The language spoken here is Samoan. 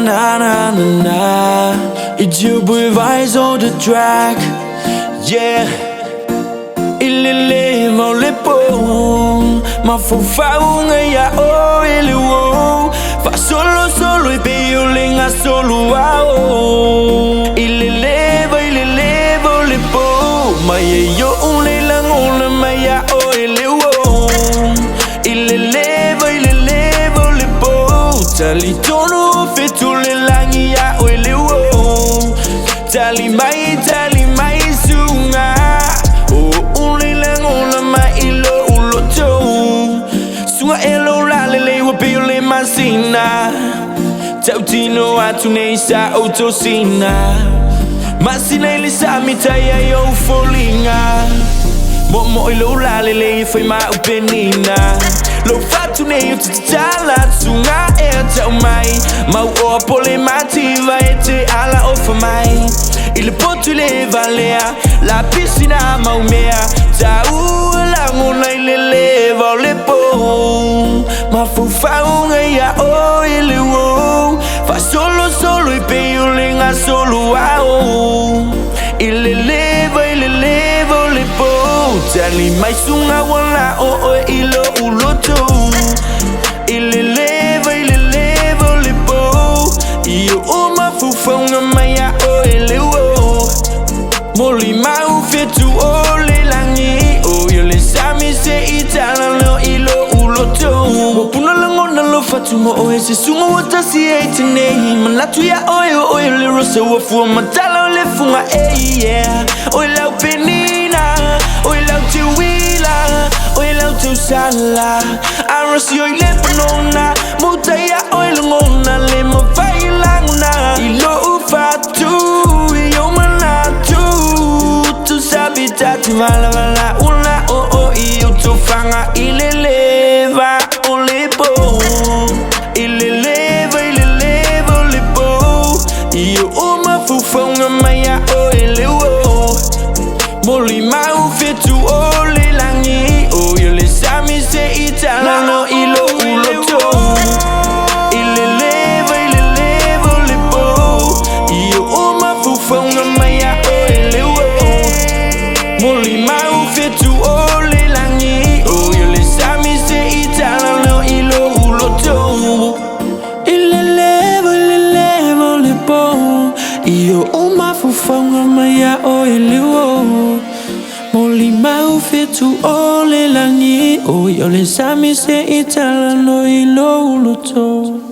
na na na na. It's your boy Vice on the track. Yeah. Ilele maulepo mafaufauga ia oe le uo faasolosolo i pei o le gasolo ao ileleva ileleva o lepo mai e o'u le lagona mai ia oe le uo ileleva ileleva o lepo talitonu fetu le lagi ia oe le uo tali mai tali mai suga o le lagona mai i lo'u loto suga e lou lalelei ua pei o le masina tautino atu nei sa ou tosina masina i le sami tai ai ou foliga mo'omo'o i lou lalelei e fai ma au penina lou fatu nei o te tatala suga e tau mai mau oa pole mativa e te ala ofa mai i le potu i le valea la pisina mau mea taua lagona i le leva o le po mafaufauga ia oe le uo faasolosolo i pei o le gasolo ao i le leva i le leva o le po tali mai suga ua la'o oe i lo'u loto i le leva i le leva o le po i o'u mafaufauga mai ia oe le uo molimau fetu o le lagi o ia le sami se i talano i lo'u loto ua puna lagona lo fatu mo oe se suga ua tasi ai tenei manatu ia oe o oe o le rosa ua fua matala o le fuga ei yeah oe lau penina oe lau teuila oe lau tausala arosi oi le panona mutaia oe lagona le mafai lagona i lo'u fatu i ou manatu tu sabi tati valavala ula o o i ou tofaga i le leva o le po i le leva i le leva o le po i o'u mafaufauga mai ia oe le uo molimau fetu o le lagi o ia le sami se i talano i lo'u loto i le leva i le leva o le po i o'u mafaufauga mai ia oe le uo molimau fetu o le lagi o ia le sami se i talano i lo'u loto i le leva i le leva o le po i o'u mafaufauga mai ia oe le uo molimau fetu o le lagi o ia le sami se i talano i lo'u loto.